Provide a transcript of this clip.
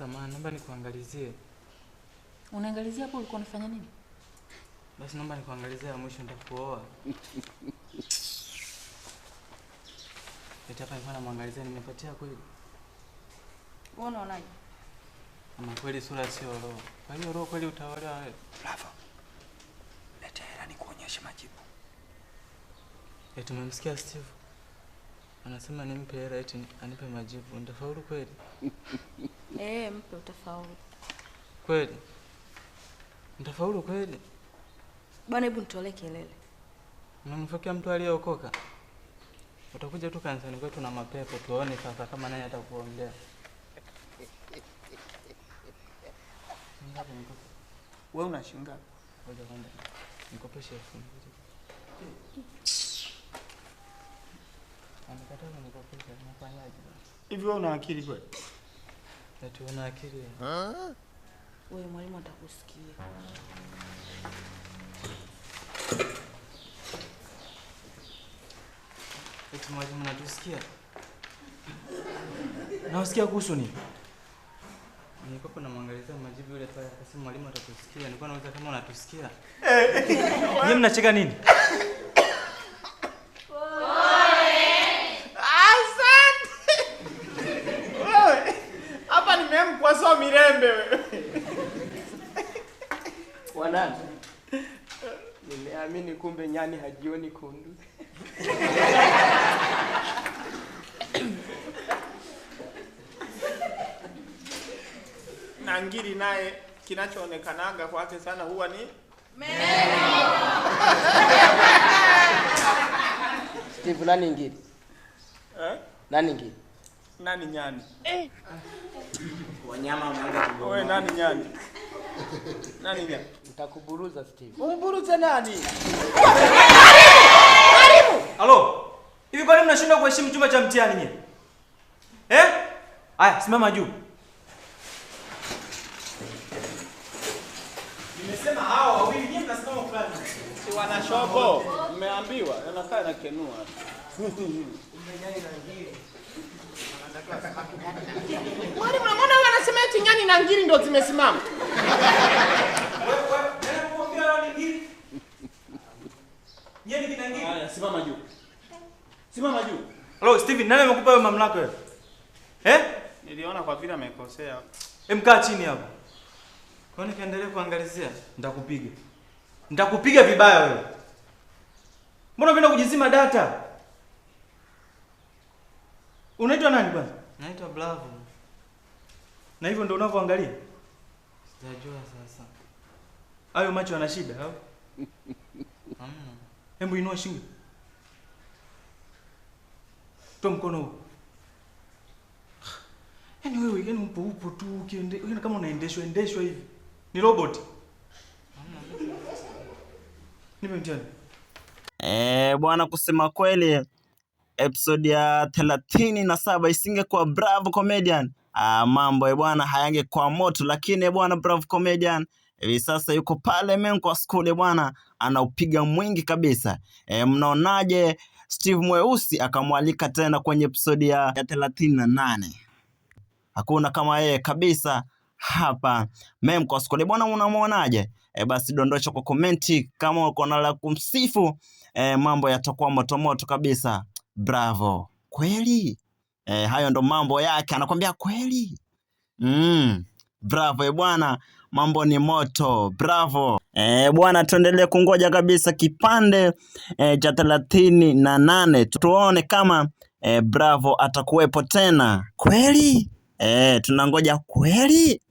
Samahani, naomba nikuangalizie. Unaangalizia hapo ulikuwa unafanya nini? Basi naomba nikuangalizie ya mwisho nitakuoa. Eti hapa nilikuwa namwangalizia nimepatia kweli? Wewe unaonaje? Ama kweli sura sio roho. Kwa hiyo roho kweli utaolewa wewe. Bravo. Leta hela nikuonyeshe majibu. Eti umemsikia Steve? Anasema nimpe hela eti anipe majibu. Nitafaulu kweli? Mpe utafaulu. Kweli? Nitafaulu kweli? Bwana, hebu nitolee kelele. Unamfokea mtu aliyeokoka? Utakuja tu kanisani kwetu na mapepo tuone sasa kama naye atakuombea. Ngapi nikope? Wewe una shilingi ngapi? Ngoja kwanza. Nikopeshe 2000. Amekataa kunikopesha, nafanyaje basi? Hivi wewe una akili kweli? Eti una akili? Wewe mwalimu atakusikia. Eti mwalimu unatusikia? Nawasikia kuhusu nini? Nilikuwa namwangalizia majibu yule pale akasema mwalimu atakusikia. Nilikuwa nauliza kama unatusikia. Nyinyi mnacheka nini? Asante. Wewe hapa nimemkwa so mirembe wewe. Wanangu, nimeamini kumbe nyani hajioni kundu. Na ngiri naye kinachoonekanaga kwake sana huwa ni meno. Steve, nani ngiri? Nani ngiri? Nani nyani? Wanyama wameanza kugoma. Wewe nani nyani? Nani nyani? Nitakuburuza Steve. Umburuze nani? Karibu. Halo. Hivi kwa nini mnashindwa kuheshimu chumba cha mtihani nyinyi? Aya, simama juu. Nimesema hao wawili nyinyi mnasimama fulani. Si wana shobo. Mmeambiwa, anakaa na kenua. Mwalimu, unaona wewe anasema eti nyani na ngiri ndio zimesimama. Wewe, nani anakuambia wewe ni ngiri? Nyani kina ngiri. Haya, simama juu. Simama juu. Hello Steven, nani amekupa wewe mamlaka wewe? Niliona kwa vile amekosea. Mkaa chini hapo. Kwa nini kaendelee kuangalizia? Nitakupiga. Nitakupiga vibaya wewe. Mbona unapenda kujizima data? Unaitwa nani kwanza? Naitwa Bravo. Na hivyo ndio unavyoangalia? Sijajua sasa. Hayo macho yana shida au? Hamna. Hebu inua shingo. Toa mkono huo. Yaani wewe, yaani upo tu ukiende, yaani kama unaendeshwa endeshwa hivi. Ni robot. Nipe mtihani. Bwana, kusema kweli episode ya 37 isingekuwa Bravo Comedian, mambo bwana hayangekuwa moto, lakini bwana Bravo Comedian hivi sasa yuko pale Menkwa School bwana, anaupiga mwingi kabisa. Mnaonaje Steve Mweusi akamwalika tena kwenye episode ya 38? Hakuna kama yeye kabisa hapa Menkwa School bwana, unamuonaje? Basi dondosha kwa komenti kama uko na la kumsifu. Mambo yatakuwa moto moto kabisa. Bravo kweli. Hayo ndo mambo yake, anakuambia kweli. Bravo bwana, mambo ni moto. Bravo. Bwana, tuendelee kungoja kabisa kipande cha 38 tuone kama Bravo atakuwepo tena kweli. Tunangoja kweli.